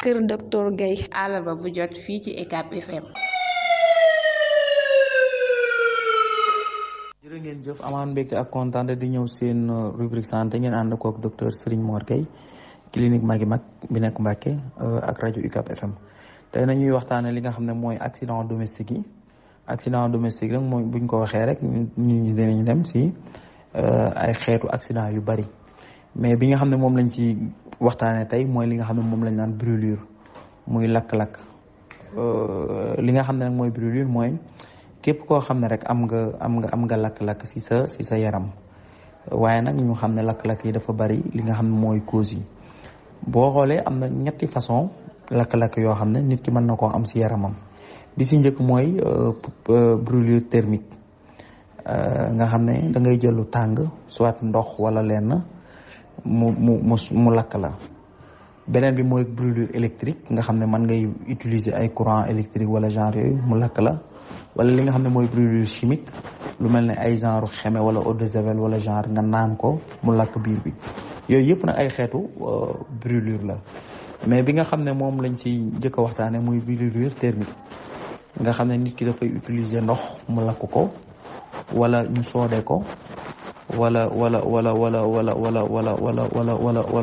kër docteur Gaye àllarba bu jot fii ci UCAB FM. jërë ngeen jëf amaan mbégte ak kontaan di ñëw seen rubrique santé ngeen ànd kook docteur Serigne Mor Gueye clinique Magui Mag bi nekk Mbàkke ak rajo UCAB FM tey nañuy waxtaane li nga xam ne mooy accident domestique yi accident domestique rek mooy buñ ko waxee rek ñu dinañ dem si ay xeetu accident yu bari mais bi nga xam ne moom lañ ci waxtaane tey mooy li nga xam ne moom lañ naan brûlure muy lakk-lakk li nga xam ne nag mooy brûlure mooy képp koo xam ne rek am nga lakk-lakk si sa yaram waaye nag ñu xam ne lakk-lakk yi dafa bari li nga xam ne mooy cause yi boo xoolee am na ñetti façon lakk-lakk yoo xam ne nit ki mën na koo am si yaramam bi si njëkk mooy brûlure thermique nga xam ne da ngay jël lu tàng soit ndox wala lenn mu lakk la. beneen bi mooy brûlure électrique nga xam ne mën ngay utiliser ay courant électrique wala genre yooyu mu lakk la. wala li nga xam ne mooy brûlure chimique lu mel ne ay genre xeme wala eau de javel wala genre nga naan ko mu lakk biir bi yooyu yëpp nag ay xeetu brûlure la mais bi nga xam ne moom lañ si njëkk a waxtaane muy brûlure thermique nga xam ne nit ki dafay utiliser ndox mu lakk ko wala ñu soodee ko wala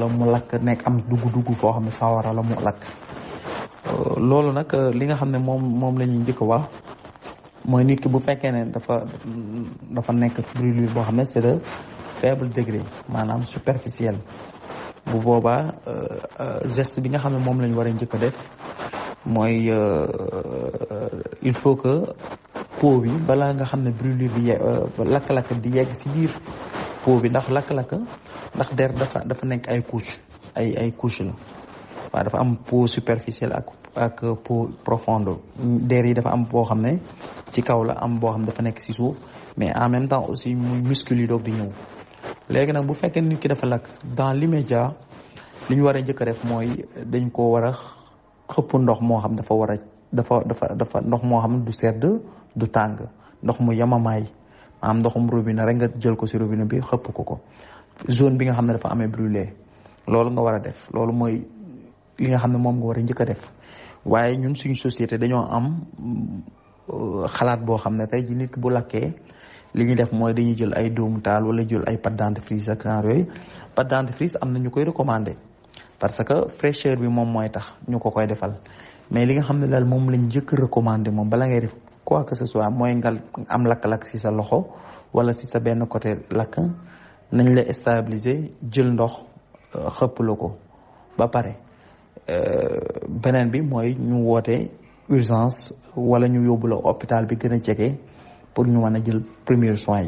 mu lakk nekk am dugg foo xam ne sawara la mu lakk loolu nag li nga xam ne moom la ñuy njëkk a wax mooy nit ki bu fekkee ne dafa nekk brûlure boo xam ne c'est de faible degré maanaam superficiel bu boobaa geste bi nga xam ne moom la ñu war a njëkk a def mooy il faut que peau bi balaa nga xam ne brûlure bi lakk-lakk di yegg si biir peau bi ndax lakk-lakk ndax der dafa nekk ay couche la waaw dafa am peau superficielle ak peau profonde der yi dafa am boo xam ne ci kaw la am boo xam ne dafa nekk ci suuf mais en même temps aussi muy muscle yi doog di ñëw léegi nag bu fekkee nit ki dafa lakk dans l'immédiat li ñu war a njëkk a def mooy dañ ko war a xëpp ndox moo xam dafa ndox moo xam du sedd du tàng ndox mu yamamaay maanaam ndoxum robinet rek nga jël ko ci robinet bi xëpp ko zone bi nga xam ne dafa amee brûlé loolu nga war a def loolu mooy li nga xam ne moom nga war a njëkk a def waaye ñun suñu société dañoo am xalaat boo xam ne tey ji nit ki bu lakkee li ñuy def mooy dañuy jël ay dóomu taal wala jël ay pâte dentifrice ak genre yooyu pâte dentifrice am na ñu koy recommander parce que fraîcheur bi moom mooy tax ñu ko koy defal mais li nga xam ne daal moom lañ njëkk recommander moom bala ngay def quoi que ce soit mooy nga am lakk-lakk ci sa loxo wala ci sa benn côté lakk nañ la stabiliser jël ndox xëpp la ko ba pare beneen bi mooy ñu woote urgence wala ñu yóbbu la hôpital bi gën a jege pour ñu mën a jël premiers soins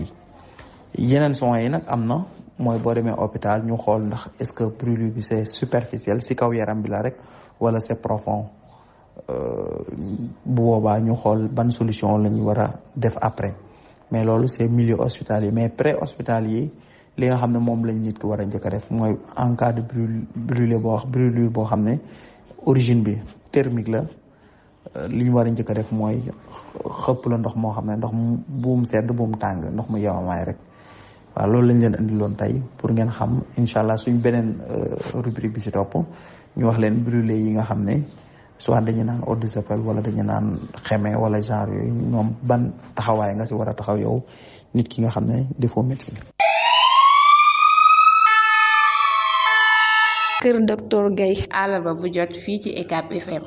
yi yeneen soins yi nag am na mooy boo demee hôpital ñu xool ndax est-ce que brûlure bi c'est superficiel ci kaw yaram bi la rek wala c'est profond bu boobaa ñu xool ban solution la ñu war a def après mais loolu c'est milieu hospitalier mais pré-hospitalier li nga xam ne moom lañ nit ki war a njëkk a def mooy en cas de brûlure boo xam ne origine bi thermique la li ñu war a njëkk a def mooy xëpp la ndox moo xam ne ndox buum sedd buum tàng ndox mu yemamaay rek waaw loolu lañ leen indiloon tey pour ngeen xam incha allah suñ beneen rubrique bi ci topp ñu wax leen brûlé yi nga xam ne soit dañu naan eau de javel wala dañu naan xeme wala genre yooyu ñoom ban taxawaay nga ci war a taxaw yow nit ki nga xam ne defoo médecine. kër docteur Gaye àllarba bu jot fii ci UCAB FM.